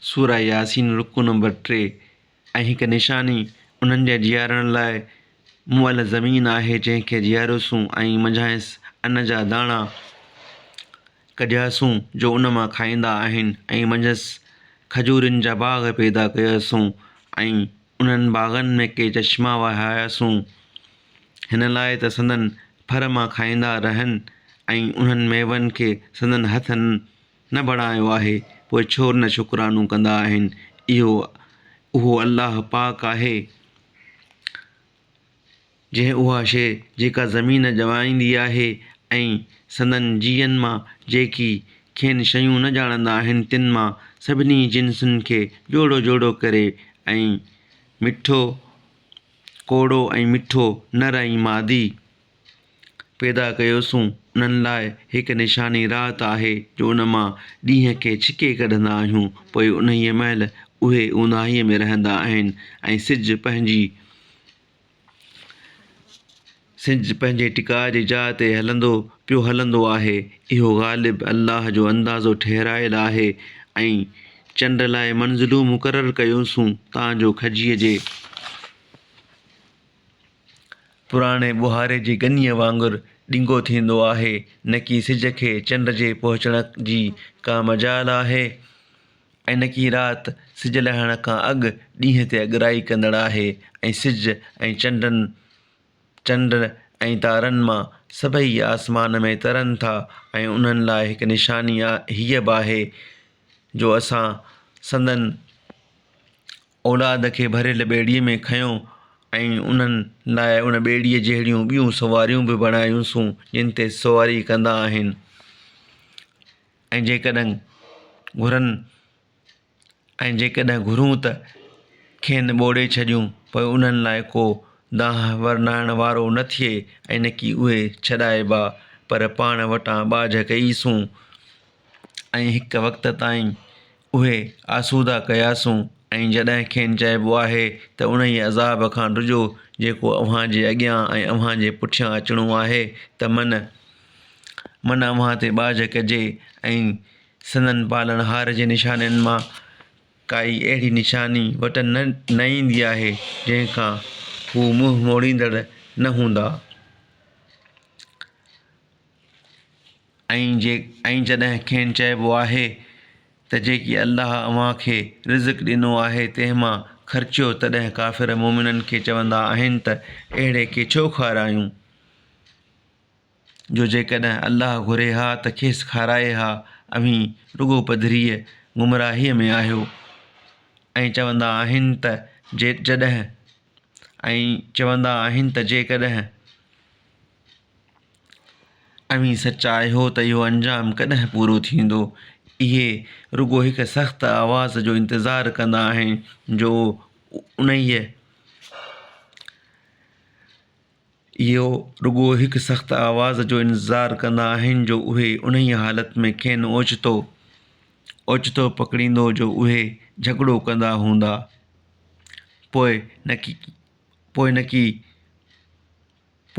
سوره ياسين رڪوع نمبر 3. ۽ هڪ نشاني انهن جي جيارڻ لاء مئل زمين آهي جنهن کي جياريوسون ۽ منجهانئس ان جا داڻا ڪڍياسون جو ان مان کائيندا آهن ۽ منجهس کجورين جا باغ پيدا ڪياسون ۽ انهن باغن ۾ ڪي چشما وهاياسون هن لاء ته سندن ڦر مان کائيندا رهن ۽ انهن ميون کي سندن هٿن نه بڻايو آهي پوء ڇو نه شڪرانو ڪندا آهن؟ اهو اهو الله پاڪ آهي جنهن اها شيء جيڪا زمين ڄمائيندي آهي ۽ سندن جيئن مان جيڪي کين شيون نه ڄاڻندا آهن تن مان سڀني جنسن کي جوڙو جوڙو ڪري ۽ مٺو ڪوڙو ۽ مٺو نر ۽ مادي پيدا ڪيوسون، انهن لاء هڪ نشاني رات آهي جو ان مان ڏينهن کي ڇڪي ڪڍندا آهيون، پوء انهيء مهل اهي اونداهيء ۾ رهندا آهن ۽ سج پنهنجي سج پنهنجي ٽڪاء جي جاء تي هلندو پيو هلندو آهي. اهو غالب الله جو اندازو ٺهرايل آهي ۽ چنڊ لاء منزلون مقرر ڪيوسون تان جو کجيء جي پراڻي ٻهاري جي ڳنيء وانگر ڏنگو ٿيندو آهي، نڪي سج کي چنڊ جي پهچڻ جي ڪا مجال آهي ۽ نڪي رات سج لهڻ کان اڳ ڏينهن تي اڳرائي ڪندڙ آهي ۽ سج ۽ چنڊن چنڊ ۽ تارن مان سڀئي آسمان ۾ ترن ٿا ۽ انهن لاء هڪ نشاني هيء به آهي جو اسان سندن اولاد کي ڀريل ٻيڙيء ۾ کنيو ۽ انهن لاء ان ٻيڙيء جهڙيون ٻيون سواريون به بڻايونسون، جن تي سواري ڪندا آهن ۽ جيڪڏهن گهرن ۽ جيڪڏهن گهرون ته کين ٻوڙي ڇڏيون، پوء انهن لاء ڪو دانهن ورنائڻ وارو نه ٿئي ۽ نڪي اهي ڇڏائبا، پر پاڻ وٽان ٻاجهه ڪئيسون ۽ هڪ وقت تائين اهي آسودا ڪياسون ۽ جڏهن کين چئبو آهي ته انهيء عذاب کان ڊڄو جيڪو اوهان جي اڳيان ۽ اوهان جي پٺيان اچڻو آهي ته من من اوهان تي ٻاجهه ڪجي ۽ سندن پالڻهار جي نشانين مان ڪائي اهڙي نشاني وٽن نه ايندي آهي جنهن کان هو منهن موڙيندڙ نه هوندا. ۽ جي ۽ جڏهن کين چئبو آهي ته جيڪي الله اوهان کي رزق ڏنو آهي تنهن مان خرچيو تڏهن ڪافر مؤمنن کي چوندا آهن ته اهڙي کي ڇو کارايون جو جيڪڏهن الله گهري ها ته کيس کارائي ها اوهين رڳو پڌريء گمراهيء ۾ آهيو ۽ چوندا آهن ته جي جڏهن ۽ چوندا آهن ته جيڪڏهن اوهين سچا آهيو ته اهو انجام ڪڏهن پورو ٿيندو؟ اهي رڳو هڪ سخت آواز جو انتظار ڪندا آهن جو انهيء اهو رڳو هڪ سخت آواز جو انتظار ڪندا آهن جو اهي انهيء حالت ۾ کين اوچتو اوچتو پڪڙيندو جو اهي جهڳڙو ڪندا هوندا. پوء نڪي پوء نڪي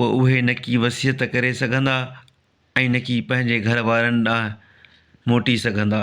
پوء اهي نڪي وصيت ڪري سگهندا ۽ نڪي پنهنجي گهر وارن ڏانهن موٽي سگهندا.